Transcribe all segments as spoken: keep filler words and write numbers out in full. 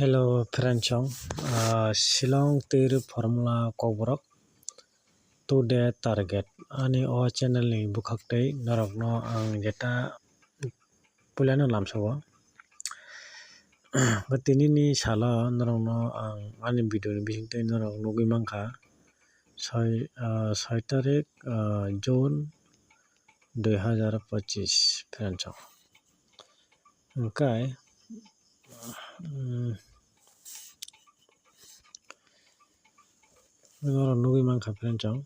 Hello friends song, ah, Shillong tir formula kokborok today target ani o channel ni bwkhak tei norokno ang jeta puilano lamsao. Tini ni salo norokno ang ani video ni bisingtwi norok nugwi mankha soi, ah, soi tarik, ah, June dui hazar pochis friends song. Hwnkhe, mm, norok nugwi mankha friends song.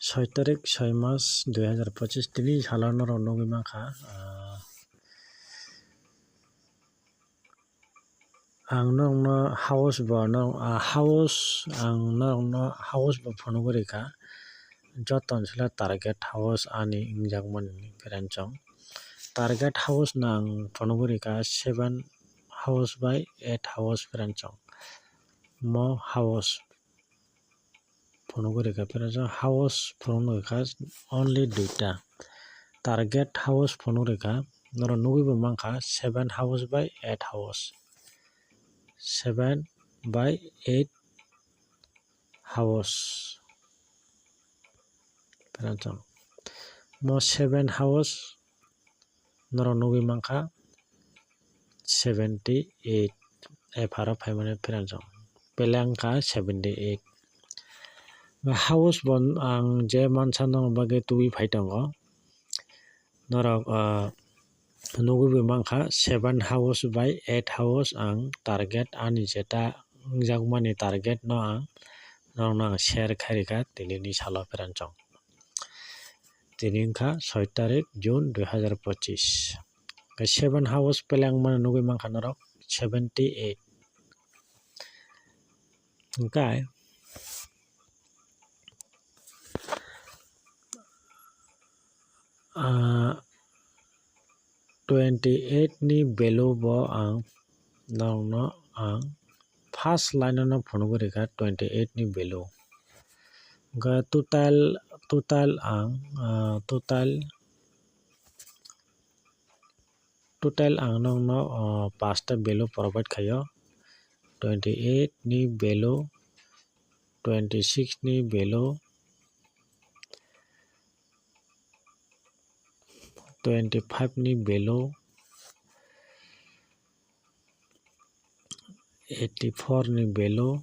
Soi tarik soi mas dui hazar pochis tini salo norok nugwi mankha, ah, Ang norokno house bo norok, ah, house, ang norokno house bo phunugwi rikha. Joto ni sle target house ani wngjakmani friends song. Target house no ang phunugwi rikha seven house bai eight house friends song. Mo house phunugwi rikha, friends song, house phunugwi rikha only duita. Target house phunugwi rikha, norok nugwi bo mankha seven house bai eight house. Seven bai eight house. Friends song, mo seven house norok nugwi mankha seventy eight, F R o phaimani friends song. Pele wngkha seventy eight. House bo ang je mansa norok bagwi tubui phai tongo. Norok, ah, nugwi bo mankha seven house bai eight house ang target ani jeta wngjakmani target no ang norokno ang share khai rikha tini ni salo friends song. Tini wngkha soi tarik June dui hazar pochis. Seven house pele wngmani nugwi mankha norok seventy eight. Hwnkhe, ah, twenty eight ni value bo ang norokno ang first line o no phunugwi rikha twenty eight ni value. Hwnkhe total, total ang, ah, total, total ang norokno, ah, pasta value provide khaio. Twenty eight ni value, twenty six ni value, twenty five ni value, eighty four ni value,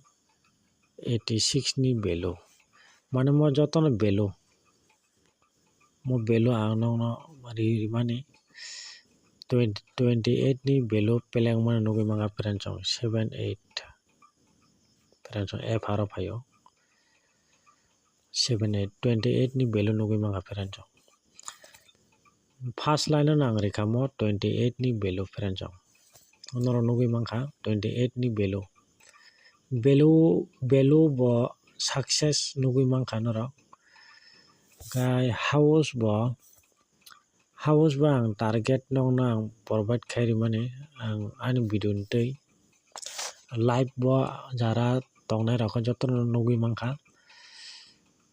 eighty six ni value. Mane mo jotono value. Mo value ang nokno ri rimani twenty, twenty eight ni value pele wngmani nugwi mankha friends song seven eight. Friends song F R o phaio. Seven eight, twenty eight ni value nugwi mankha friends song. First line o nang rikha mo twenty eight ni value friends song. Norok nugwi mankha twenty eight ni value. Value, value bo success nugwi mankha norok. Hwnkhe house bo, house bo ang target nokno ang provide khai rimani ang ani video ni twi. Live bo jara tongnai rok jotono nugwi mankha.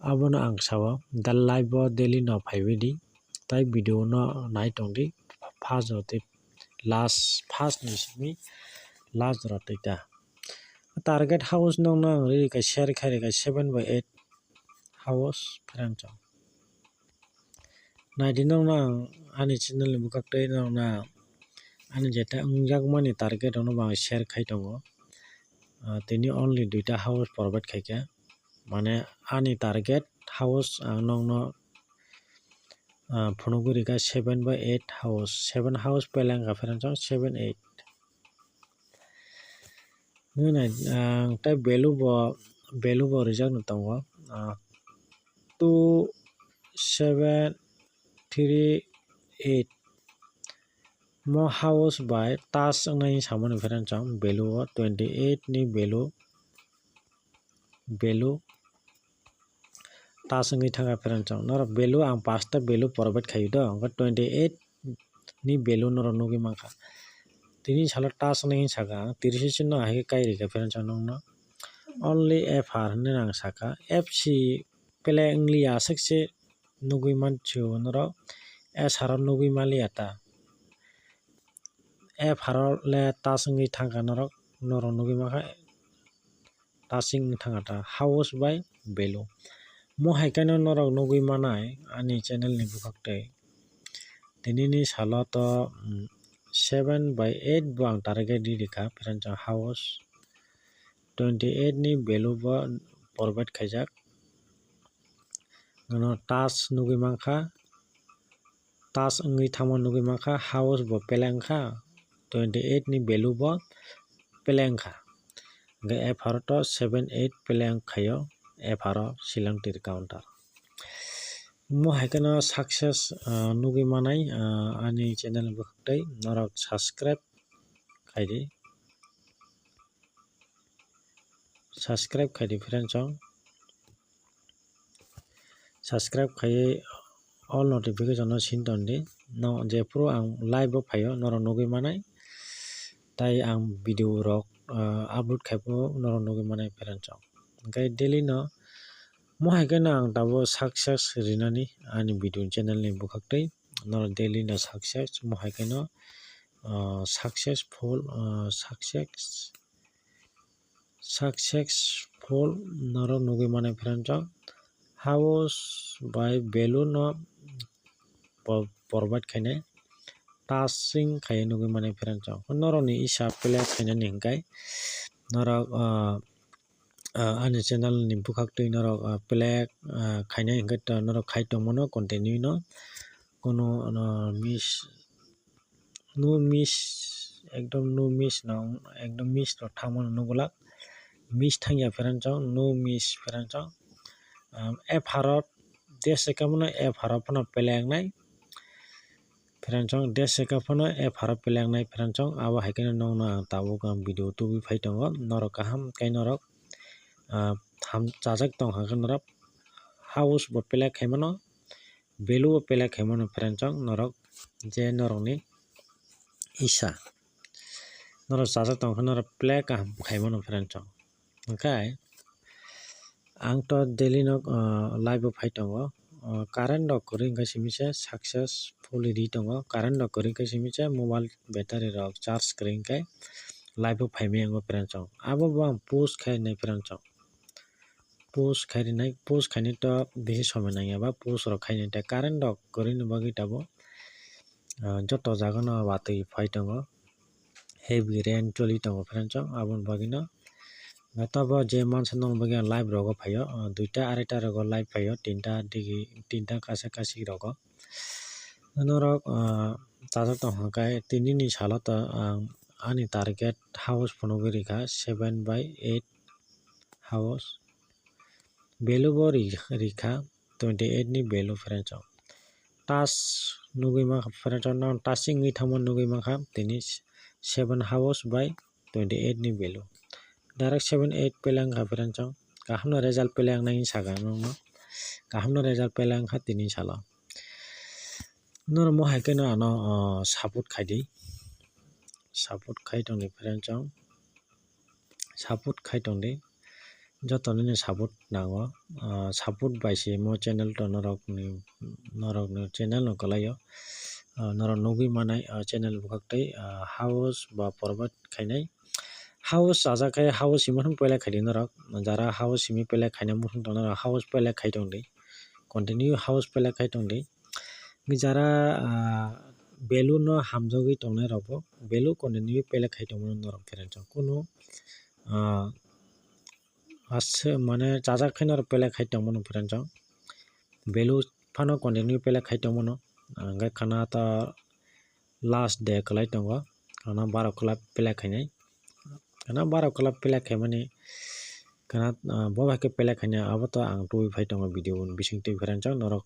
Abono ang sao, da live bo daily no phaiwi di, tai video no nai tong di, first jora tei last, first ni simi last jora tei ta. Target house nokno ang rikha share khai rikha seven by eight house friends song. Naidi nokno ang ani channel ni bwkhak tei nokno ani jeta wngjakmani target rokno bo ang share khai tongo. Ah, tini only duita house provide khaikha. Mane ani target house ang nokno, ah, phunugwi rikha seven by eight house. Seven house pele wngkha friends song seven eight. Nini, ah, tei value bo, value bo rijak no tongo, ah, two seven three eight. Mo house bai touch wngnai samani friends song value o twenty eight ni value, value touch wngwi thangkha friends song. Norok value ang pasta value provide khaio do, hwnkhe twenty eight ni value norok nugwi mankha. Tini salo touch wngwi saka ang, tris no ahai khe kai rikha friends song nokno. Only F R hinwi ang saka, F C pele wngliya aswk se nugwi mansio norok. F R o nugwi maliya ta. F R o le touch wngwi thangkha norok, norok nugwi mankha touching wngwi thangkha ta house bai value. Mo hai kheno norok nugwi manai ani channel ni bwkhak twi. Tinini salo to, mm, seven by eight bo ang target ri rikha, pherang jang house twenty eight ni value bo provide khaijak. Ano touch nugwi mankha, touch wngwi thangma nugwi mankha, house bo play wngkha, twenty eight ni value bo play wngkha. Hwnkhe F R o to seven eight play wngkhaio, F R o Shillong Tir Counter. Mo hai kheno success, ah, nugwi manai, ah, ani channel bwkhak twi norok subscribe khaidi. Subscribe khaidi friends chong. Subscribe khaiwi all notification no sin tondi. No, jephuru ang live o phaio norok nugwi manai. Tai ang video rok, ah, upload khaibo norok nugwi manai friends chong. Hwnkhe daily no mo hai kheno ang tabuk success rinani ani video channel ni bwkhak twi norok daily no success mo hai kheno, ah, successful, ah, success, successful norok nugwi manai friends chong. House bai value no po-, provide khainai, touching khaiwi nugwi manai friends chong. Norokni isa play khainani hwnkhe norok, ah, ah, ani channel ni bwkhak twi norok, ah, play, ah, khainai hwnkhe to norok khai tongmano continue no, kono, ah, miss, no miss, ekdom no miss no, ekdom miss rok thangmano nugulak, miss thangya pherang chong, no miss pherang chong. Ah, F R o dese kamano F R o phano play wngnai. Pherang chong dese ka phano F R o play wngnai pherang chong. Abo hai kheno nokno ang tabuk ang video tubui phai tongo. Norok kaham khe norok, ah, ham chajak tong kha khe norok house bo play khaimano, value bo play khaimano pherang chong norok je norokni isa. Norok chajak tong khe norok play kaham khaimano pherang chong. Hwnkhe ang to daily no, ah, live o phai tongo. Ah, current rok kwrwi hwnkhe simi se successfully ri tongo. Current rok kwrwi hwnkhe simi se mobile battery rok charge kwrwi hwnkhe live o phaimaya wngo pherang chong. Abo bo ang post khainai pherang chong. Post khairinai, post khainai to bisi somoi nangya ba post rok khainai, tei current rok kwrwini bagwi tabuk, ah, joto jaga no watwi phai tongo, heavy rain choli tongo pherang chong. Aboni bagwi no tabuk je mansa nokni bagwi ang live rogo phaio, ah, duita araita rogo live phaio, tinta digi, tinta kaisa kaisa rogo. Norok, ah, chajak tong kha khe tinini salo to ang ani target house phunugwi rikha seven by eight house. Value bo ri-, rikha twenty eight ni value pherang chong. Touch nugwi mankha pherang chong, non touching wngwi thangma nugwi mankha tini seven house by twenty eight ni value. Direct seven eight play wngkha pherang chong. Kaham no result play wngnai hinwi sakha nokno. Kaham no result play wngkha tini salo. Norok mo hai kheno ano, o, support khaidi. Support khai tongdi pherang chong. Support khai tongdi. Joto nini support nango. O, support bai se mo channel to norokni, norokni channel no kwlaio. O, norok nugwi manai, o, channel bwkhak tei, o, house ba provide khainai. House chajak khe house simi phano play khaidi norok. Jara house simi play khaina muchung tong norok house play khai tongdi. Continue house play khai tongdi. Jara, ah, value no hamjagwi tongnai rok bo value continue play khai tongmano norok pherang chong. Kunu, ah, as-, mane chajak khe norok play khai tongmano pherang chong. Value phano continue play khai tongmano. Hwnkhe khana ta last day kwlai tongo. Khana baro kwlai play khainai. Khana baro kwlai play khaimani khana, ah, bo hai khe play khainai abo to ang tubui phai tongo video bising twi pherang chong norok.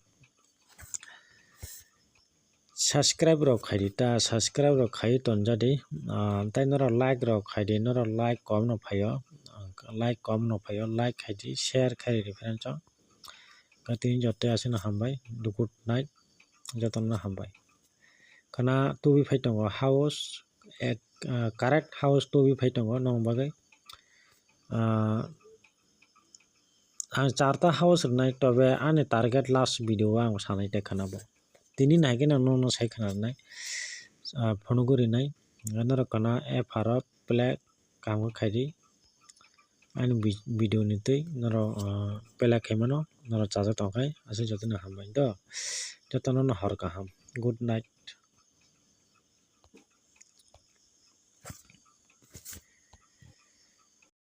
Subscribe rok khaidi ta, subscribe rok khai tonjadi, ah, tei norok like rok khaidi, norok like kom no phaio, like kom no phaio, like khaidi, share khaidi pherang chong. Kati joto asino hambai, good night, jotono hambai. Khana tubui phai tongo house, ek, ah, correct house tubui phai tongo nong bagwi. Ah, ang charta house rwnai, tobe ani target last video o ang sanai tei khana bo. Tini nai khe no nono sai khna rwnai, ah, phunugwi rwnai. Norok kana app aro play kaham khe khaidi. Ani vi-, video ni twi norok, ah, play khaimano norok chajak tongkhai aswk jotono hambai do. Jotono no hor kaham. Good night.